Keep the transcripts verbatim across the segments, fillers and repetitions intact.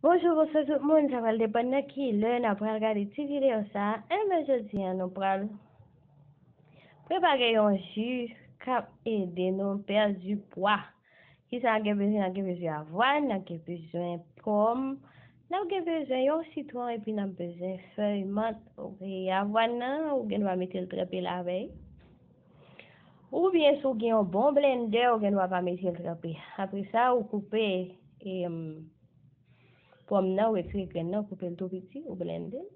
Bonjou, bonswa tout moun. Sa pral depann nan ki lè n ap pral gade ti videyo sa a. Enben, jodi a, nou pral prepare yon ji k ap ede nou pèdi pwa. Kisa n ap gen bezwen? N ap gen bezwen avwàn, n ap gen bezwen pòm, n ap gen bezwen yon sitwon, epi n ap bezwen fèy mant. Oke, avwàn nan, ou gen dwa mete l tranpe lavèy. Oubyen, si w gen yon bon blendè, ou gen dwa pa mete l tranpe. Apre sa, ou koupe, em, pòm nan, ou retire grenn nan, ou koupe l tou piti, ou blende l.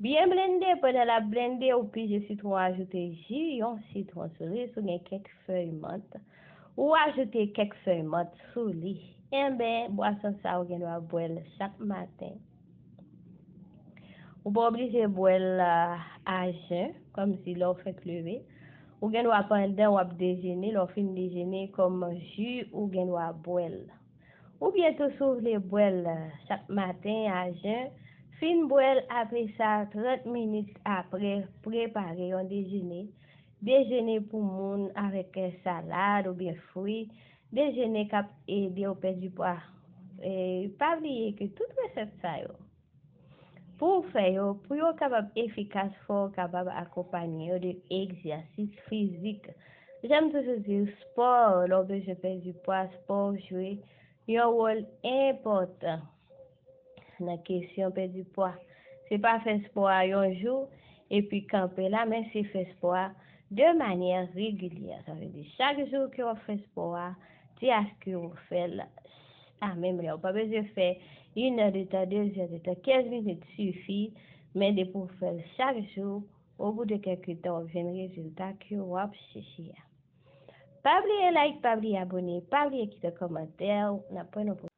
Byen blende, pandan l ap blende, ou pije sitwon, ajoute ji yon sitwon sou li, si w gen kèk fèy mant. Ou ajoute kèk fèy mant sou li. Enben, bwason sa a, ou gen dwa bwè l chak maten. Ou pa oblije bwè l a jen, kòmsi lè w fèk leve. Ou gen dwa pandan w ap dejene, lè w fin dejene, kòm ji, ou gen dwa bwè l. Oubyen tou, si w vle bwè l chak maten a jen, fin bwè l, apre sa, trant minit apre, prepare yon dejene. Dejene pou moun avèk salad oubyen fwi. Dejene k ap ede w pèdi pwa. E pa bliye ke tout resèt sa yo, pou w fè yo, pou yo kapab efikas, fò w kapab akonpanye yo de egzèsis fizik. Jan m toujou di w, spò, lè w bezwen pèdi pwa, spò jwe yon wòl enpòtan nan kesyon pèdi pwa. Se pa fè spò a yon jou epi kanpe la, men se fè spò a de manyè regilyè. Sa vle di chak jou ke w ap fè spò a, ti aske w fè l a menm lè. Ou pa bezwen fè inè de tan, dezè de tan, kenz minit sifi, men depi w fè l chak jou, o bout de kèk tan, w ap jwenn rezilta ke w ap chèche a. Pa bliye like, pa bliye abone, pa bliye kite kòmantè, n ap pran yon